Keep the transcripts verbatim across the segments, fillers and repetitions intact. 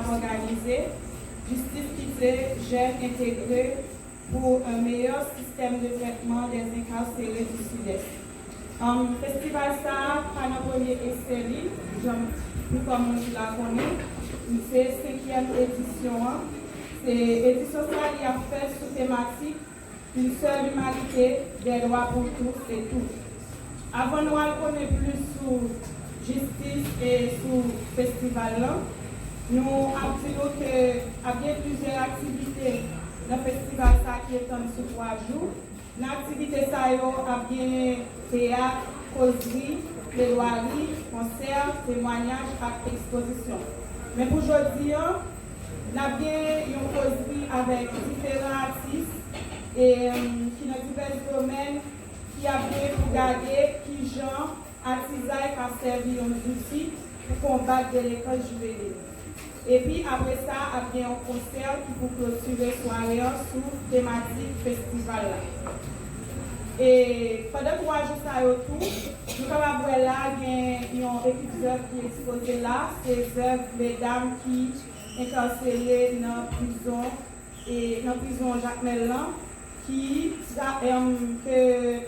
Òganize Jistis ki se Jèn Entegre pour un meilleur système de traitement des incarcérés du Sud-Est. Um, festival sa a pa nan premye esè li, jan plipò moun ki la konnen, se senkyèm edisyon an. Se edisyon sa a li ap fèt sou tematik Une seule humanité, des droits pour tous et toutes. Avan nou al konnen plis sou Jistis e sou festival lan, nou ap di nou ke ap gen plizyè aktivite nan festival sa ki etann sou twa jou. Nan aktivite sa yo ap gen teyat, kozri, pledwari, konsè, temwayaj ak ekspozisyon. Men pou jodi an, n ap gen yon kozri avèk diferan atis e, em, ki nan divès domèn ki ap gen pou gade kijan atizay ka sèvi yon zouti pou konbat delenkan jivenil. Epi apre sa, ap gen yon konsè ki pou klotire sware an sou tematik festival la. E pandan twa jou sa yo tou, nou kapab wè la gen yon ekip zèv ki ekspoze la, se zèv medam ki enkasere nan prizon e nan prizon Jakmèl lan, ki tra- em, ke,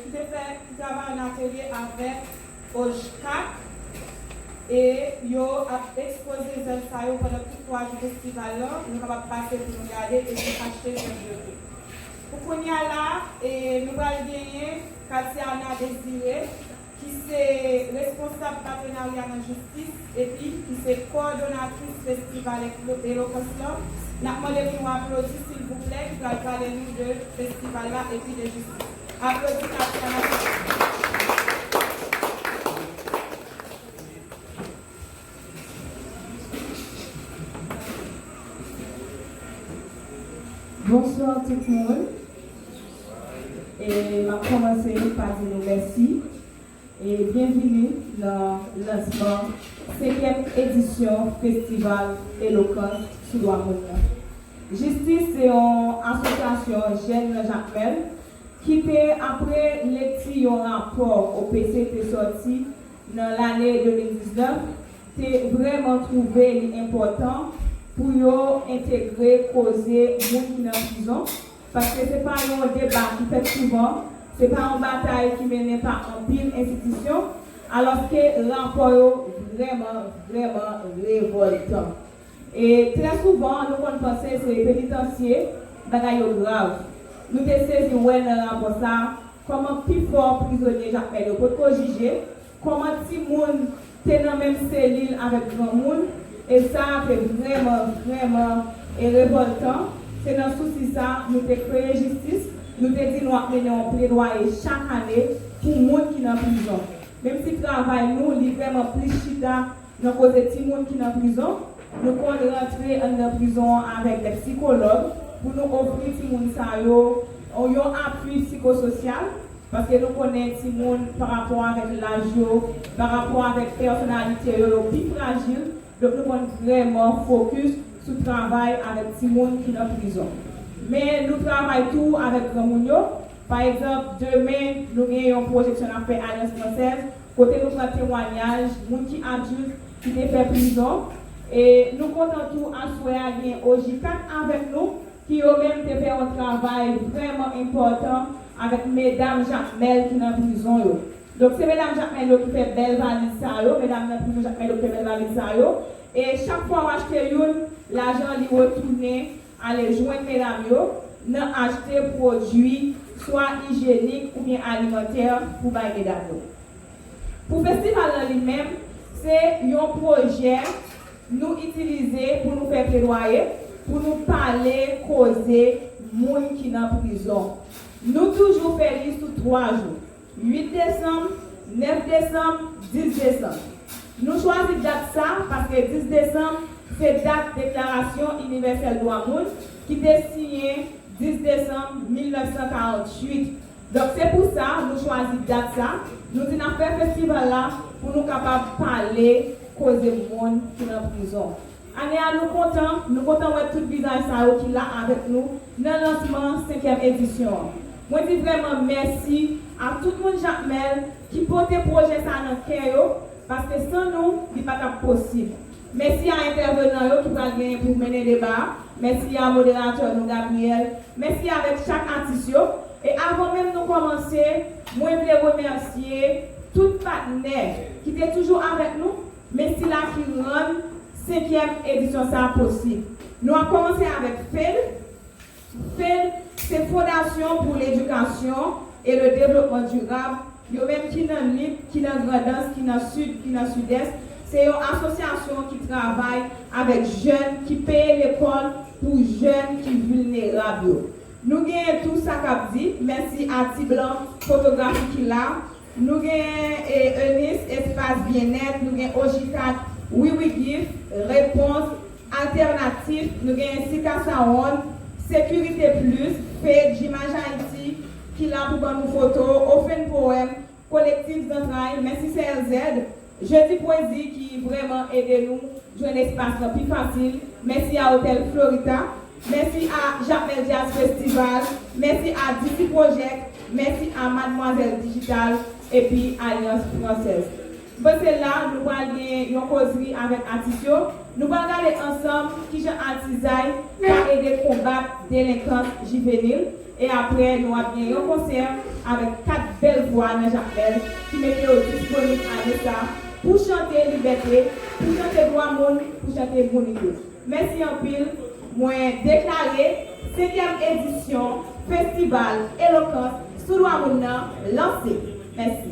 ki te fè, ki travay an atelye avèk Ojkak, e yo ap ekspoze zèv sa yo pandan tout twa jou festival lan. Nou kapab pase pou nou gade epi achte zèv yo tou. Pou kounye a la, e, nou pral genyen Katiana Désiré, ki se responsab patenarya nan jistis epi ki se kowòdonatris festival Elokans lan. N ap mande pou nou aplodi, silvouplè, ki pral pale nou de festival la epi de jistis. Aplodi Katiana. Bonswa tout moun. E m ap kòmanse pa di nou mèsi. E byenvini nan lansman senkyèm edisyon Festival Elokans sou Dwa Moun nan. Jistis se yon asosyasyon jèn nan Jakmèl ki te, apre lekti yon rapò O P C te sòti nan lane de mil diznèf, te vrèman twouve li enpòtan pou yo entegre koze moun ki nan prizon, paske se pa yon deba ki fèt souvan, se pa yon batay ki mennen pa anpil enstitisyon, alòske rapò yo vrèman, vrèman revòltan. E trè souvan, nou konn panse se penitansye, bagay yo grav. Nou te sezi wè nan rapò sa a kòman pifò prizonye Jakmèl yo potko jije, kòman timoun te nan menm selil avèk granmoun, e sa a te vrèman, vrèman, e, revòltan. Se nan sousi sa a nou te kreye Jistis, nou te di nou ap mennen yon pledwaye chak ane pou moun ki nan prizon. Menm si travay nou, li vrèman plis chita nan koze timoun ki nan prizon, nou konn rantre anndan prizon an avèk dè sikològ pou nou ofri timoun sa yo yon apui sikososyal, paske nou konnen timoun pa rapò avèk laj yo, pa rapò avèk pèsonalite yo, yo pi frajil, donk nou konn vrèman fokis sou travay avèk timoun ki nan prizon. Men nou travay tou avèk granmoun yo. Pa egzanp, demen, nou gen yon pwojeksyon n ap fè Alyans Fransèz, kote nou pran temwayaj moun ki adilt ki te fè prizon. E nou kontan tou aswè a gen Ojikak avèk nou, ki yo menm te fè yon travay vrèman enpòtan avèk medam Jakmèl ki nan prizon yo. Donk, se medam Jakmèl yo ki fè bèl valiz sa yo, medam nan prizon Jakmèl yo ki fè bèl valiz sa yo. E chak fwa w achte youn, lajan li retounen ale jwenn medam yo nan achte pwodui swa ijyenik oubyen alimantè pou bay medam yo. Pou festival lan li menm, se yon pwojè nou itilize pou nou fè pledwaye, pou nou pale koze moun ki nan prizon. Nou toujou fè li sou twa jou. Uit desanm, nèf desanm, dis desanm. Nou chwazi dat sa paske dis desanm se dat Deklarasyon Inivèsèl Dwa Moun ki te siyen dis desanm mil nèf san karanntuit. Donk, se pou sa nou chwazi dat sa. Nou di n ap fè festival la pou nou kapab pale koze moun ki nan prizon. Ane a, nou kontan, nou kontan wè tout vizaj sa yo ki la avèk nou nan lansman senkyèm edisyon an. Mwen di vrèman mèsi a tout moun Jakmèl ki pote pwojè sa nan kè yo, paske san nou, li pa t ap posib. Mèsi a entèvenan yo ki pral genyen pou mennen deba a. Mèsi a moderatè nou Gabriel. Mèsi avèk chak atis yo. E avan menm nou kòmanse, mwen vle remèsye tout patnè ki te toujou avèk nou, men sila ki rann senkyèm edisyon sa a posib. Nou ap kòmanse avèk Fed. Fed se Fondasyon pou Ledikasyon e le Devlopman Dirab, yo menm ki nan Nip, ki nan Grandans, ki nan Sid, ki nan Sidès. Se yon asosyasyon ki travay avèk jèn ki peye lekòl pou jèn ki vilnerab yo. Nou genyen tou sa k ap di, mèsi a Ti Blan Fotografi ki la, nou genyen e, Eunice Espas Byennèt, nou gen Ojikat, Wiwi Gift, Repons, Altènatif, nou genyen Sika Sawonn, Sekirite Plis, Fed, Jimaj Ayiti, ki la pou ban nou foto, Ofen Powèm, Kolektif Zantray, mèsi C L Z, Jedi Pwezi ki vrèman ede nou jwenn espas lan pi fasil, mèsi a Otèl Florita, mèsi a Jakmèl Jazz Festival, mèsi a D C Project, mèsi a Madmwazèl Dijital, epi Alyans Fransèz. M panse la, nou pral gen yon kozri avèk atis yo. Nou pral gade ansanm kijan atizay ka ede konbat delenkans jivenil. E apre, nou ap gen yon konsè avèk kat bèl vwa nan Jakmèl ki mete yo disponib ane sa pou chante libète, pou chante dwa moun, pou chante moun ide. Mèsi anpil. Mwen deklare senkyèm edisyon Festival Elokans sou Dwa Moun nan lanse. Mèsi.